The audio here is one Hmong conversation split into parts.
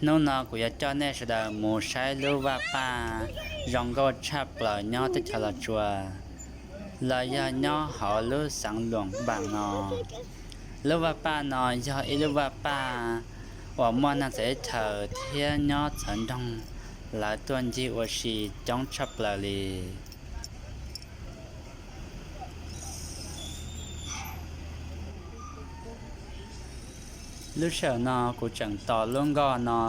Hnub no kuv yuav coj nej sawv daws mus saib lub vaj paj zoo nkauj tshaj plaws nyob teb chaws Los Tsuas, los yog nyob hauv lub xeev Luam Vam no. Lub vaj paj no yog ib lub vaj paj uas muaj neeg txawv teb chaws thiab nyob txawv nroog lawv tuaj ncig ua si coob tshaj plaws li. Lub sij hawm no kuv tseem tos lub nkoj no,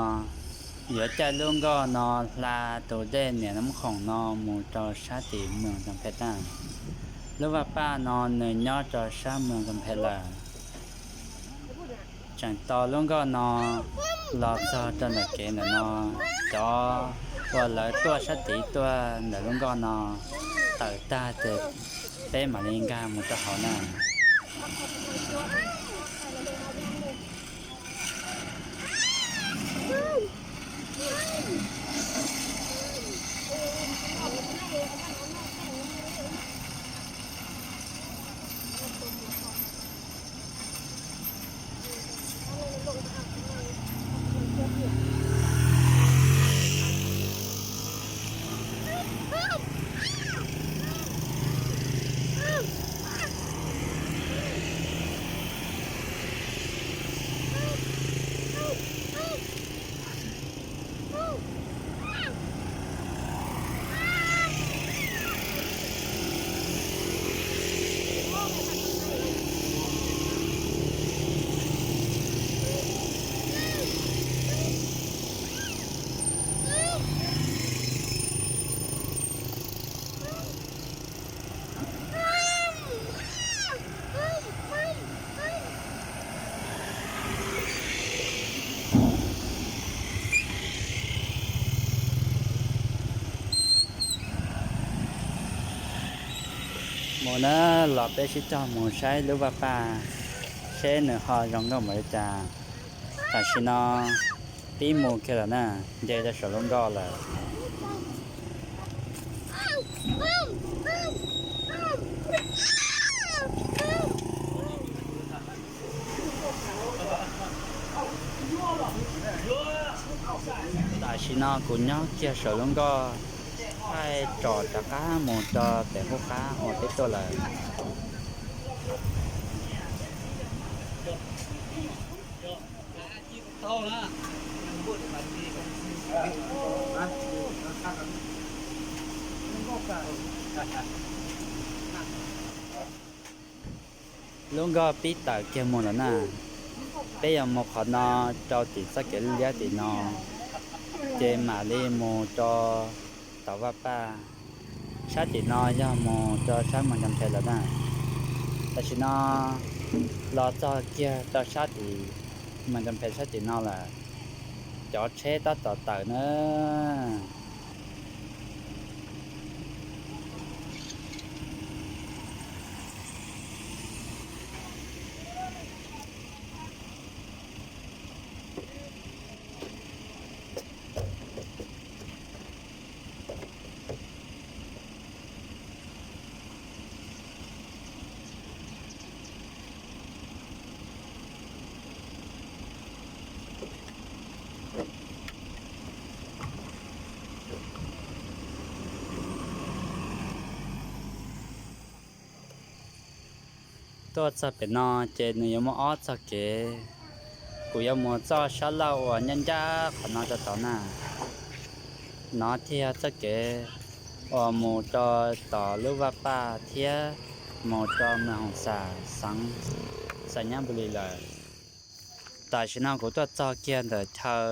yuav caij lub nkoj no hla tus dej Niam Nab Khoom no mus rau sab tim moos Kas Phe tag. Lub vaj paj no nws nyob rau sab moos Kas Phe lawm. Tseem tos lub nkoj no los txog rau ntawm kev ntawm no, cov uas lawv tuaj sab tid tuaj ntawm lub nkoj no tawm tag ces peb mam li nkag mus rau hauv na. Mus na, los peb sib cog mus saib lub vaj paj seb nws ho zoo nkauj npaum li cas. Tam sim no pib mus kiag lawm na, nce rau saum lub nkoj lawm. Tam sim no kuv nyob kiag saum lub nkoj, thaij tsom rov qab mus rau pem qub qab uas peb tuaj lawm. Lub nkoj pib tawm kiag mus lawm na. Peb yuav mus qhov no rau tim txoj kev liab tim no, ces mam li mus rau tom vaj paj. Sab tim no yog mus rau sab Moos Cas Phem lawm na. Tam sim no los txog kiag rau sab tim Moos Cas Phem sab tim no lawm, cov tsheb tab tom tawm na. Tuaj txog pem no ces nws yuav muaj ob txoj kev. Kuv yuav mus txoj sab laug uas ncaj ncaj qhov no rau tod na. No thiaj yog txoj kev uas mus rau tom lub vaj paj thiab mus rau Moos Hoos Xam, xeev Xais Nyab Npus Lis lawm. Tam sim no kuv tuaj txog kiag ntawm chaw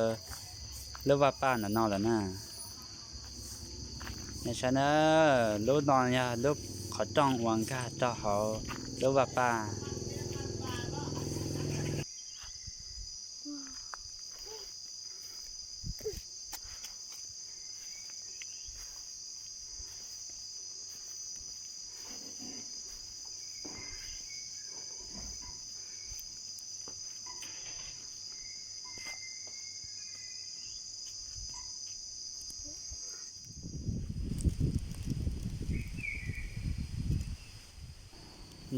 lub vaj paj ntawm no lawm na. Nej saib na, lub no yog lub qhov rooj uas nkag rau hauv lub vaj paj.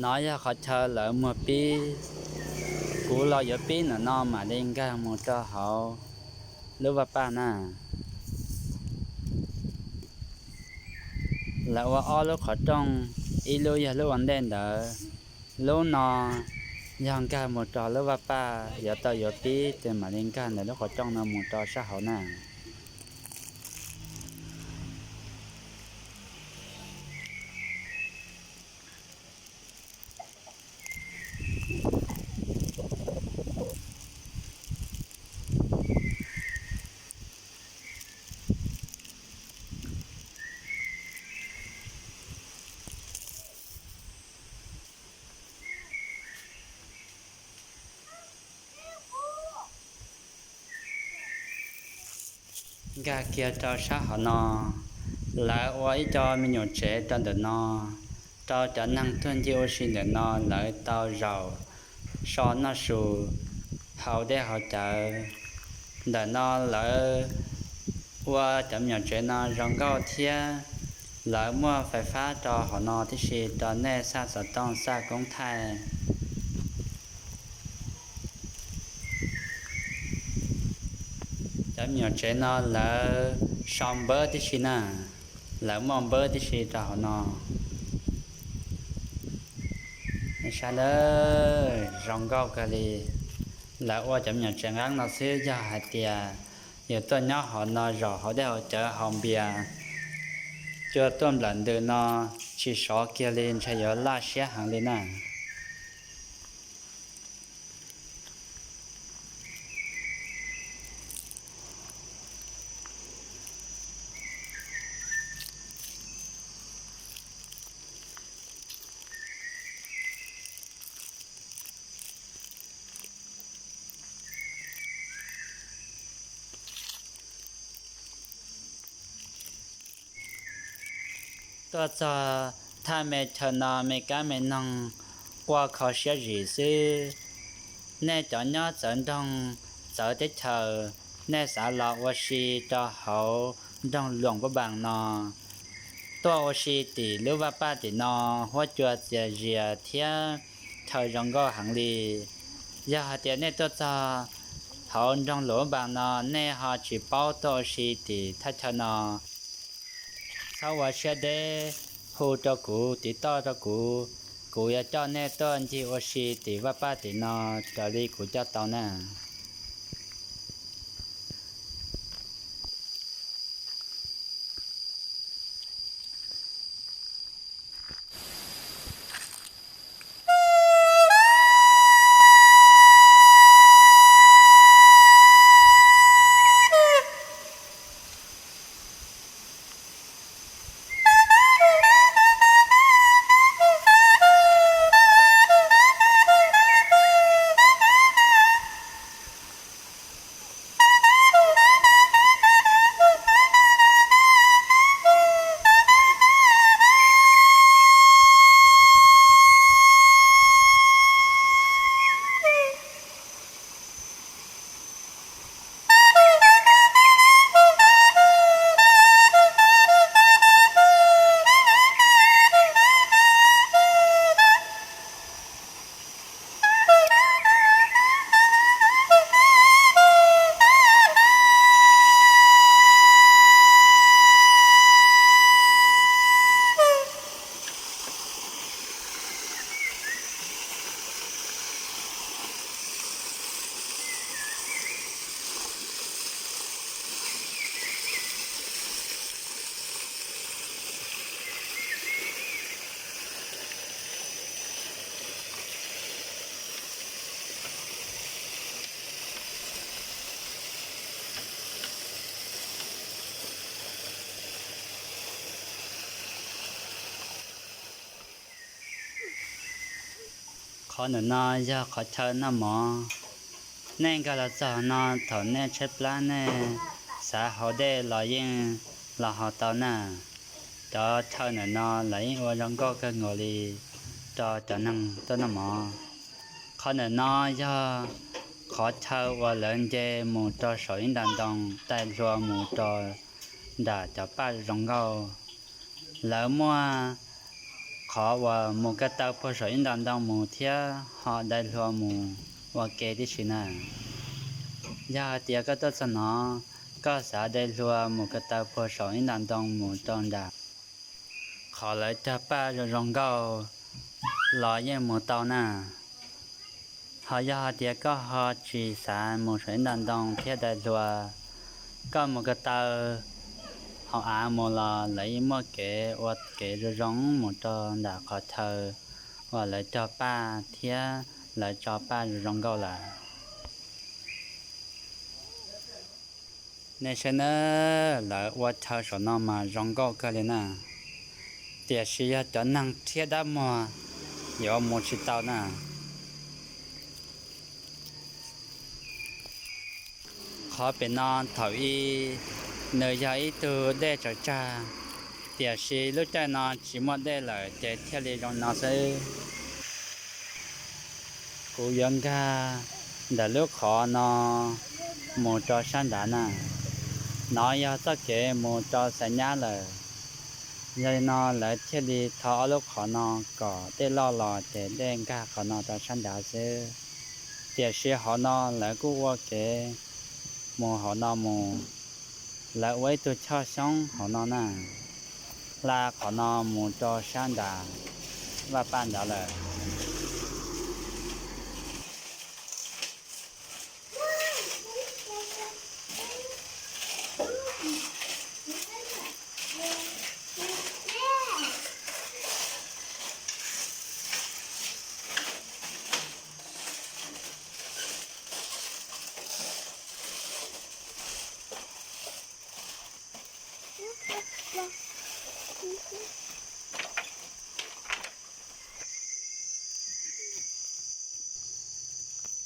No yog qhov chaw lawv muag pib. Kuv los yuav pib ntawm no mam li nkag mus rau hauv lub vaj paj na. Lawv ua ob lub qhov rooj, ib lub yog lub ua ntej ntawd. Lub no yog nkag mus rau lub vaj paj, yuav tau yuav pib ces mam li nkag ntawm lub qhov rooj no mus rau sab hauv na. Nkag kiag rau sab hauv no, lawv ua ib co me nyuam tsev rau ntawm no, rau cov neeg tuaj ncig ua si ntawm no lawv tau zaum so noj su, haus dej haus cawv. Ntawm no lawv ua cov me nyuam tsev no zoo nkauj thiab lawv muaj fais fab rau hauv no tib si rau nej xaj xov tooj xaj koob thaij. Cov me nyuam tsev no lawv sau npawb tib si na, lawv muaj npawb tib si rau hauv no. Sab ntawd zoo nkauj kawg li. Lawv ua cov me nyuam tsev nqeeb no xwb, yog hais tias yus tuaj nyob hauv no zaum haus dej haus cawv haus npias, cua tuaj nplawm ntws no tsis sov kiag li, ntshe yuav laj siab heev li na. Tuaj txog thaj me chaw no me kab me noog quaj kho siab zim xwb. Nej cov nyob txawv nroog txawv teb chaws, nej xav los ua si rau hauv nroog Luam Npab Npas no, tuaj ua si tim lub vaj paj tim no, huab cua txias zias thiab chaw zoo nkauj heev li. Yog hais tias nej tuaj txog hauv nroog Luam Npab Npas no, nej ho tsis paub tuaj ua si tim thaj chaw no, txhob ua siab deb, hu rau kuv, tiv toj rau kuv, kuv yuav coj nej tuaj ncig ua si tim vaj paj tim no raws li kuv coj tau na. Qhov ntawm no yog qhov chaw noj mov. Nej nkag los txog no, thaum nej tshaib plab nej xav haus dej los yeej los haus tau na. Cov chaw ntawm no lawv yeej ua zoo nkauj kawg nkaus li rau cov neeg tuaj noj mov. Qhov ntawm no yog qhov chaw uas lawv nce mus rau saum ib nta ntoo, dai hlua mus rau nram cov paj zoo nkauj. Lawv muaj qhov uas mus ko taw puag saum ib nta ntoo mus thiab ho dai hlua mus ua ke tib si na. Yog hais tias koj tuaj txog no, koj xav de hlua mus ko taw puag saum ib nta ntoo mus rau nram qhov lawv cog paj zoo zoo nkauj los yeej mus tau na. Ho yog hais tias koj ho tsis xav mus saum ib nta ntoo thiab de hlua, koj mus ko taw hauv av mus los lawv yeej muaj kev ua kev zoo zoo mus rau nram qhov chaw uas lawv cog paj thiab lawv tso paj zoo zoo nkauj lawm. Nej saib nawb, lawv ua chaw saum no mas zoo nkauj kawg li na, tiam sis yog cov neeg rhiab dab muag yuav mus tsis tau na. Qhov pem no thaum ub nws yog ib tug dej tsaws tsag, tiam sis lub caij no tsis muaj dej lawm ces thiaj li zoo no xwb. Kuv yuav nkag ntawm lub qhov no mus rau sab nrad na. No yog txoj kev mus rau Xaiv Nyab lawm. Yog li no lawv thiaj li tho ob lub qhov no kom dej loj los ces dej nkag qhov no rau sab nrad xwb. Tiam sis hauv no lawv kuj ua kev mus hauv no mus. Lawv ua ib tug choj xyoob hauv no na, hla qhov no mus rau sab nrad vaj paj nrad lawm.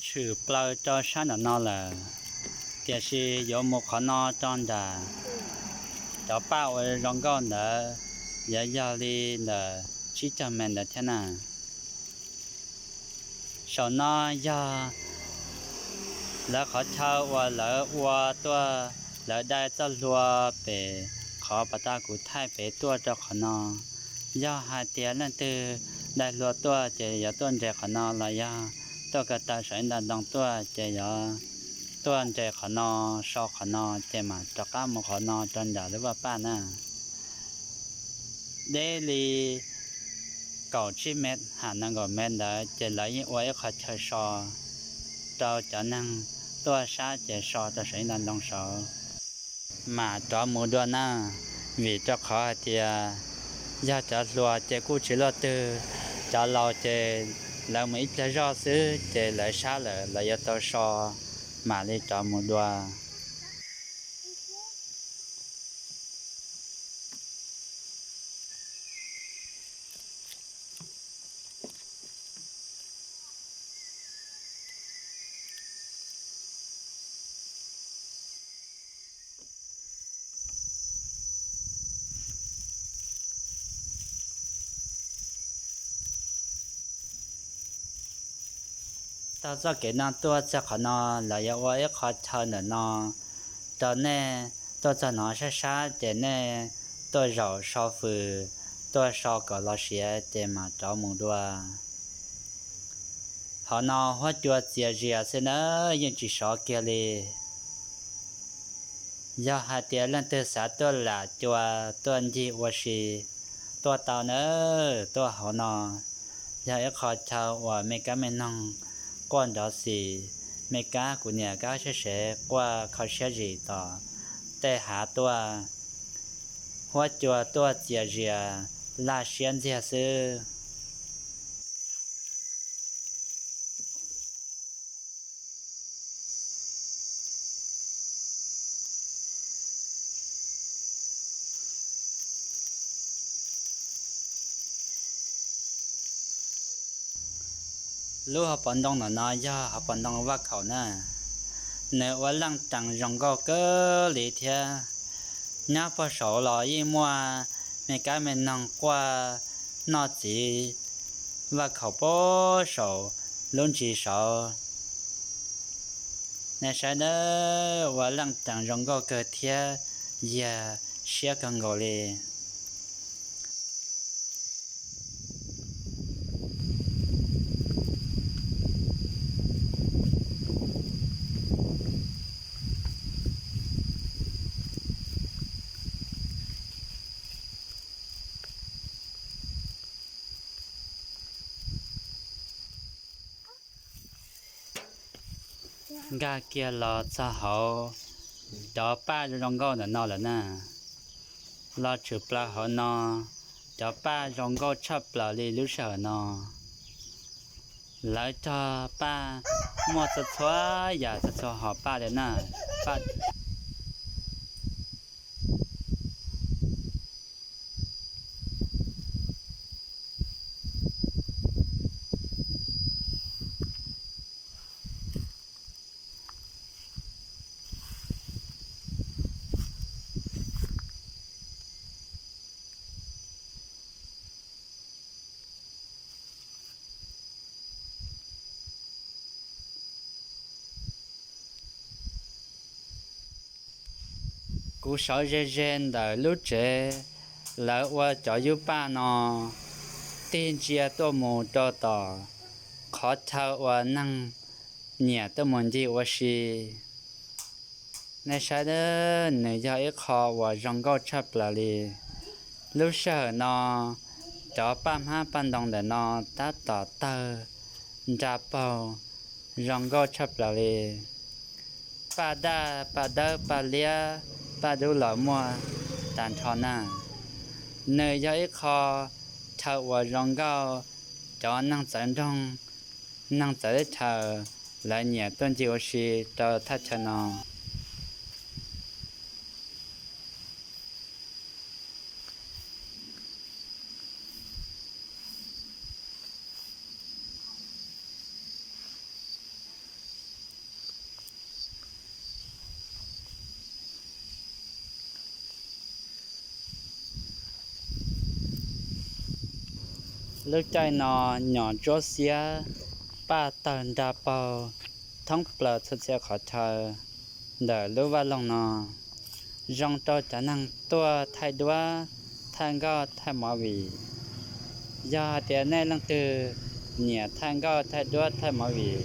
Tshwm plaws rau sab nram no lawm, tiam sis yuav mus qhov no rau nram cov paj uas zoo nkauj ntawd yuav yog li ntawm tsib caug mev ntawd thiab na. Saum no yog lawv qhov chaw uas lawv ua tuaj, lawv dai txoj hlua pem qhov pas tag kuv thaij pem tuaj rau qhov no. Yog hais tias leej twg dai hlua tuaj ces yuav tuaj nres qhov no los yog tuaj ko taw saum ib nta ntoo tuaj ces yuav tuaj nres qhov no, so qhov no ces mam rov qab mus qhov no rau nram lub vaj paj na. Deb li kaum tsib mev ham nees nkaum mev ntawd ces lawv yeej ua ib qho chaw so rau cov neeg tuaj sab ces so rau saum ib nta ntoo saud mam rov mus dua na. Vim rau qhov hais tias yog cov hluas ces kuj tsis luaj twg, cov laus ces lawv mus ib pliag zoj xwb ces lawv sab lawm lawv yuav tau so mam li rov mus dua. Taug txoj kev no tuaj txog qhov no, lawv yuav ua ib qho chaw ntawm no rau nej tuaj txog no sab sab ces nej tuaj zaum so fws, tuaj so kom los siav ces mam rov mus dua. Hauv no huab cua txias zias xwb nawb, yeej tsis sov kiag li. Yog hais tias leej twg xav tuaj lam cua tuaj ncig ua si, tuaj tau nawb, tuaj hauv no. Yog ib qho chaw uas me kab me noog quaj nrov xis, me kab kuv niam kab siab sev quaj kho siab zim tom tej hav tuaj. Huab cua tuaj txias zias, laj siab ntxiag xwb. Lub hauv paus ntoo ntawm no yog hauv paus ntoo Vaj Khaum na. Nws ua leej tees zoo nkauj kawg li thiab. Nyob puag saud los yeej muaj me kab me noog quaj noj txiv Vaj Khaum puag saud lub ntsis saud. Nej saib nawb, ua leej tees zoo nkauj kawg thiab yag siab kawg nkaus li. Nkag kiag los txog hauv, cov paj zoo zoo nkauj ntawm no lawm na. Los tshwm plaws hauv no, cov paj zoo nkauj tshaj plaws li lub sij hawm no. Lawv cog paj muaj txhua txhua yam txhua txhua hom paj li na. Paj Kuv sawv ze ze ntawm lub tsev lawv ua cov yub paj no tig ntsia tuaj mus rau tom qhov chaw uas neeg nyiam tuaj mus ncig ua si. Nej saib, nws yog ib qho uas zoo nkauj tshaj plaws li. Lub sij hawm no, cov paj hmab paj ntoo ntawm no tab tom tawg nra paug zoo nkauj tshaj plaws li. Paj daj, paj dawb, paj liab, paj dub los muaj tag nrho na. Nws yog ib qho chaw uas zoo nkauj, cov neeg txawv nroog, neeg txawv teb chaws lawv nyiam tuaj ncig ua si rau thaj chaw no. Lub caij no nyom ntsuab xiab, paj tawg nra paug thoob plaws txhua txhia qhov chaw ntawm lub vaj loog no, zoo rau cov neeg tuaj thaij duab, thaij nkauj, thaij movie. Yog hais tias nej leej twg nyiam thaij nkauj, thaij duab, thaij movie,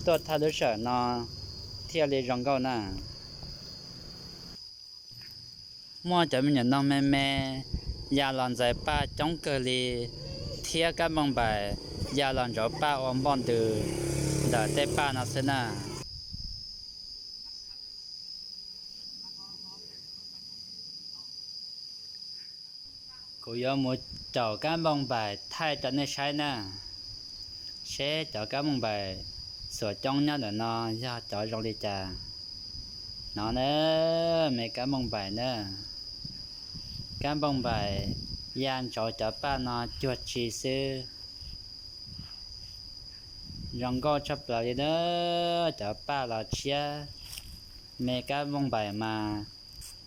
tuaj thaij lub sij hawm no thiaj li zoo nkauj na. Muaj cov me nyuam noog me me ya los ntxais paj coob kawg li, thiab kab npoo npaim ya los ntsauv paj ua npoj ntws ntawm tej paj no xwb na. Kuv yuav mus caum kab npoo npaim thaij rau nej saib na, seb cov kab npoo npaim xuam coob nyob ntawm no yog cov zoo li cas. No na, me kab npoo npaim na, kab npoo npaim ya ntsauv cov paj no cuag tsi xwb. Zoo nkauj tshaj plaws li na, cov paj los tshiab, me kab npoo npaim mas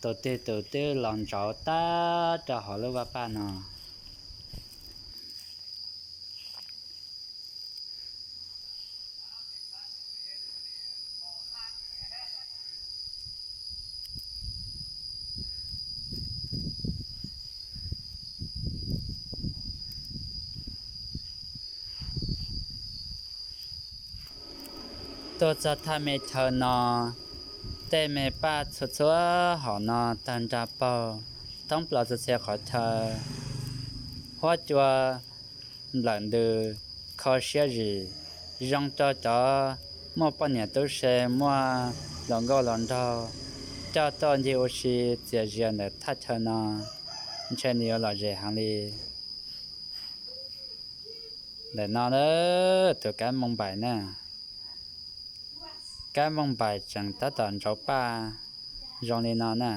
tus twg tus twb los ntsauv tag rau hauv lub vaj paj no. Tuaj txog thaj me chaw no, tej me paj txhua txhua hom no tawg nra paug thoob plaws txhua txhia qhov chaw. Huab cua nplawm ntws, kho siab zim, zoo rau cov muaj poj niam tub se muaj hluas nkauj hluas nraug coj tuaj ncig ua si txias zias ntawm thaj chaw no, ntshe nws yuav lom zem heev li. Ntawm no tus kab npoo npaim na, kab npoo npaim tseem tab tom ntsauv paj zoo li no na.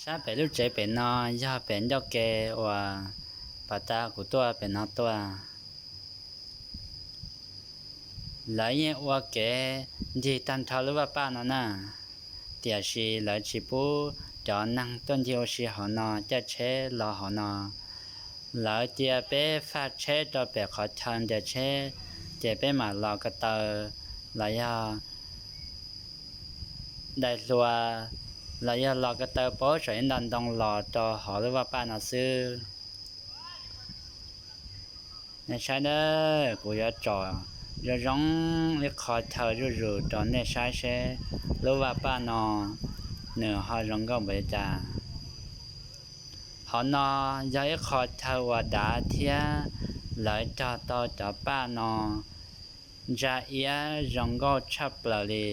Sab pem lub tsev pem no yog pem ncauj ke uas pas tas kuv tuaj pem no tuaj. Lawv yeej ua kev ncig tag nrho lub vaj paj no na, tiam sis lawv tsis pub cov neeg tuaj ncig ua si hauv no caij tsheb los hauv no. Lawv cia peb faj tsheb rau pem qhov chaw nres tsheb, ces peb mam los ko taw los yog dai hlua los yog los ko taw pab saum ib nta ntoo los rau hauv lub vaj paj no xwb. Nej saib nawb, kuv yuav tsom zoo zoo ib qho chaw zuj zus rau nej saib seb lub vaj paj no nws ho zoo nkauj npaum li cas. Hauv no yog ib qho chaw ua dav thiab lawv cog tau cov paj no ntsa iab zoo nkauj tshaj plaws li.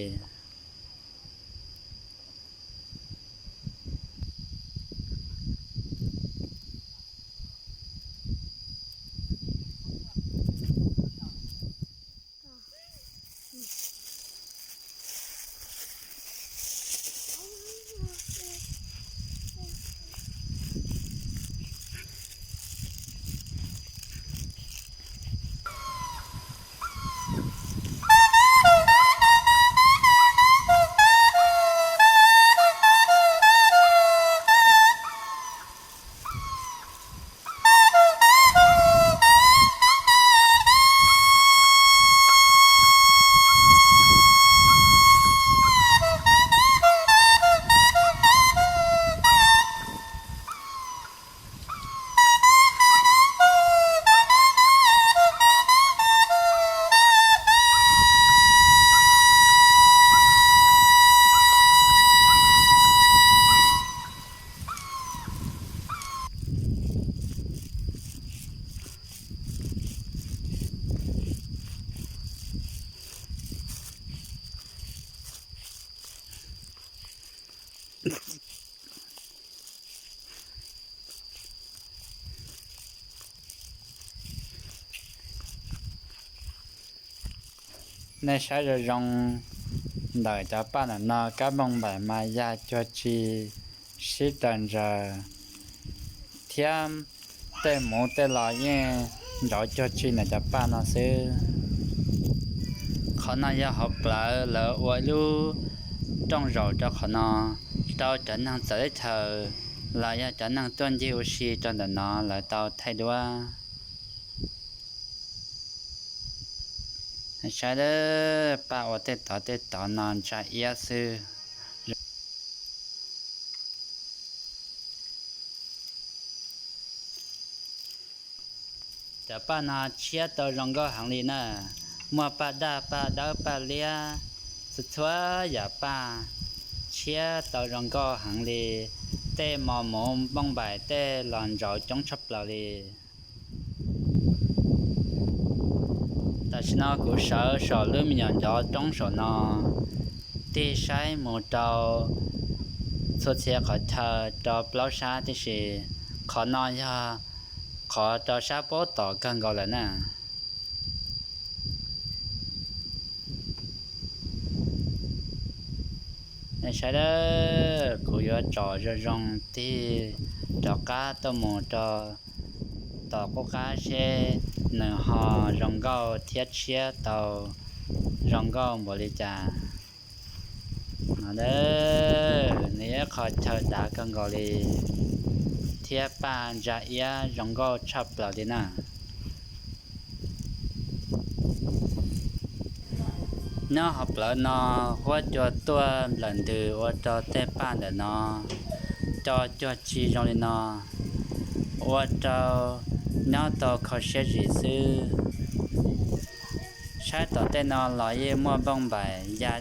Nej saib zoo zoo ntawm cov paj ntawm no kab npauj npaim mas ya cuag tsi sib raws ntsaws, thiab tej muv tej los yeej nrauv cuag tsi ntawm cov paj no xwb. Qhov no yog hauv plawv lawv ua ib lub rooj zaum rau qhov no, rau cov neeg txawv teb chaws los yog cov neeg tuaj ncig ua si rau ntawm no lawv tau thaij duab. Saib, paj ua tej tod tej tod no ntsa iab xwb. Cov paj no tshiab tau zoo nkauj heev li na, muaj paj daj paj dawb paj liab, txhua txhua yam paj tshiab tau zoo nkauj heev li. Tej mos muv npauj npaim tej los nrauv coob tshaj plaws li. Tam sim no kuv sawv saum lub me nyuam ncov roob saum no, tig saib mus rau txhua txhia qhov chaw rau plaub sab tib si. Qhov no yog qhov rau sab pab tom kawg nkaus lawm na. Nej saib, kuv yuav tsom zoo zoo tig rov qab tuaj mus rau tom qub qab seb nws ho zoo nkauj thiab tshiab tau zoo nkauj npaum li cas. No, nws yog ib qho chaw dav kawg nkaus li, thiab paj ntsa iab zoo nkauj tshaj plaws li na. Nyob hauv plawv no, huab cua tuaj nplawm ntws ua rau tej paj ntawm no co cuag tsi zoo li no, ua rau nyob tau kho siab zim xwb. Saib tom tej no los yeej muaj npauj npaim ya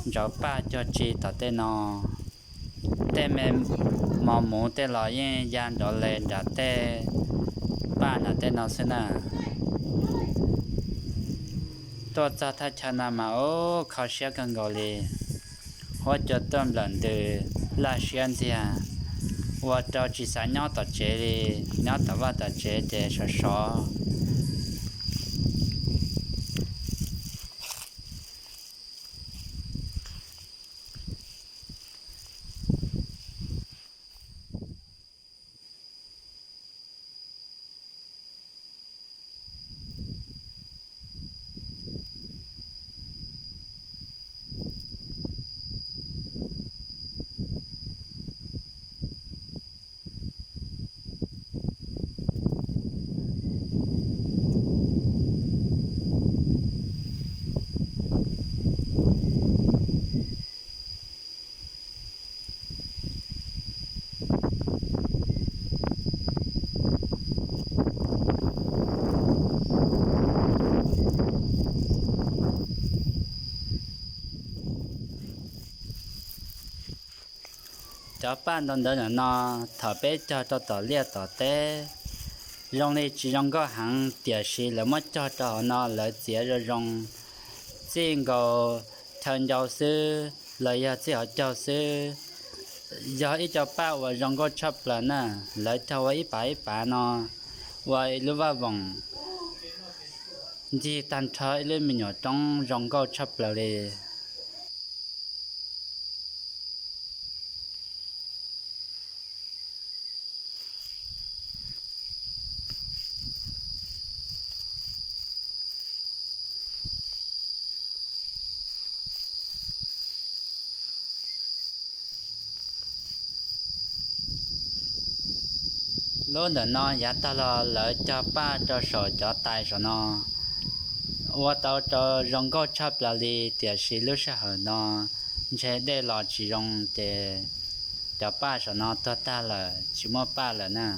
nrauv paj cuag tsi tom tej no. Tej me mos muv tej los yeej ya nrov les nram tej paj nram tej no xwb na. Tuaj txog thaj chaw no mas ub, kho siab kawg nkaus li. Huab cua tuaj nplawm ntws laj siab ntxiag, ua rau tsis xav nyob tom tsev li, nyob tom vaj tom tsev ces sov sov. Cov paj ntau ntawd no, thaum peb cog rau tom liaj tom teb, zoo li tsis zoo nkauj heev, tiam sis lawv muab cog rau hauv no lawv txiav zoo zoo, txij nkaus chaw ncau xwb los yog txij hauv caug xwb. Yog ib co paj uas zoo nkauj tshaj plaws na, lawv cog ua ib pav ib pav no, ua ib lub vaj voom ncig tag nrho ib lub me nyuam roob zoo nkauj tshaj plaws li. Lub ntawm no yav tag los lawv cog paj rau saum cov tais saum no, ua tau rau zoo nkauj tshaj plaws li, tiam sis lub sij hawm no ntshe dej los tsis zoo ces cov paj saum no tuag tag lawm, tsis muaj paj lawm na.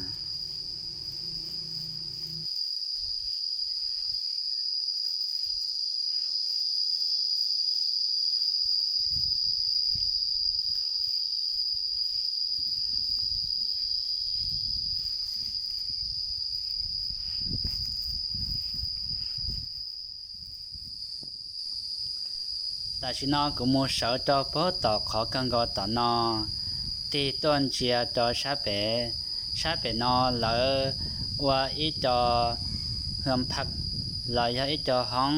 Tam sim no kuv mus sawv rau puag tom qhov kawg nkaus tom no, tig tuaj ntsia rau sab pem. Sab pem no lawv ua ib co hwm phaj los yog ib co hoob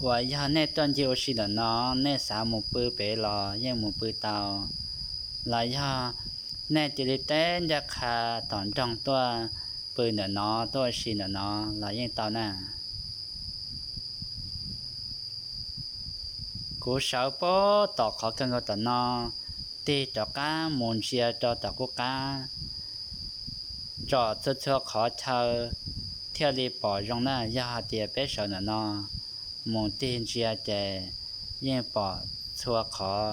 uas yog nej tuaj ncig ua si ntawm no, nej xav mus pw pem los yeej mus pw tau, los yog nej cia li teb ncaj qha tom nroog tuaj pw ntawm no, tuaj ua si ntawm no los yeej tau na. Kuv sawv puag tom qhov kawg nkaus tom no, tig rov qab mus ntsia rau tom qub qab, tsom txhua txhua qhov chaw thiaj li pom zoo na. Yog hais tias peb sawv ntawm no mus tig ntsia ces yeej pom txhua qhov.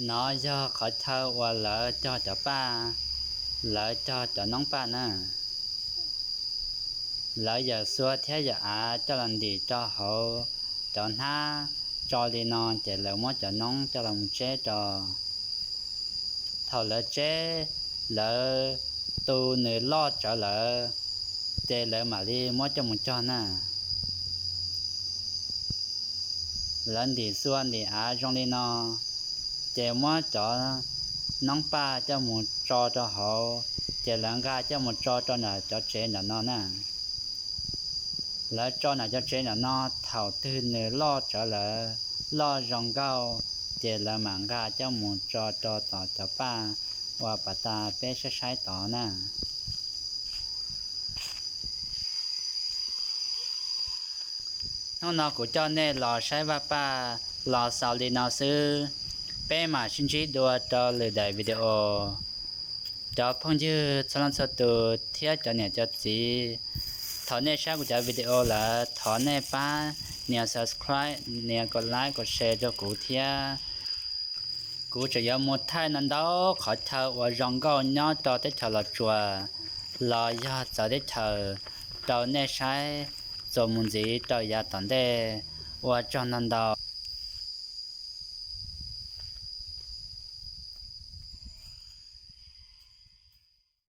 No yog qhov chaw uas lawv cog cov paj, lawv cog cov noob paj na. Lawv yawm xua thiab yawm av coj los ntim rau hauv cov hnab tso li no ces lawv muab cov noob coj los mus tseb rau. Thaum lawv tseb, lawv tu nws loj tsawv lawm, ces lawv mam li muab coj mus cog na. Lawv ntim xua ntim av zoo li no, ces muab cov noob paj coj mus tso rau hauv, ces lawv nqa coj mus tso rau nram cov tsev nram no na. Lawv tso nram cov tsev nram no, thaum twg nws loj tsawv lawm, loj zoo nkauj, ces lawv mam nqa coj mus tso rau tom cov paj uas pas tas peb saib saib tod na. Hnub no kuv coj nej los saib vaj paj los xaus li no xwb, peb mam sib ntsib dua rau lwm daim video. Cov phooj ywg txhua leej txhua tus thiab cov niam cov txiv, thaum nej saib kuv cov video lawm thov nej pab nias subscribe, nias kom like kom share rau kuv thiab. Kuv tseem yuav mus thaij ntau ntau qhov chaw uas zoo nkauj nyob rau teb chaws Los Tsuas los yog txawv teb chaws rau nej saib txuas mus ntxiv rau yav tom ntej. Ua tsaug ntau ntau.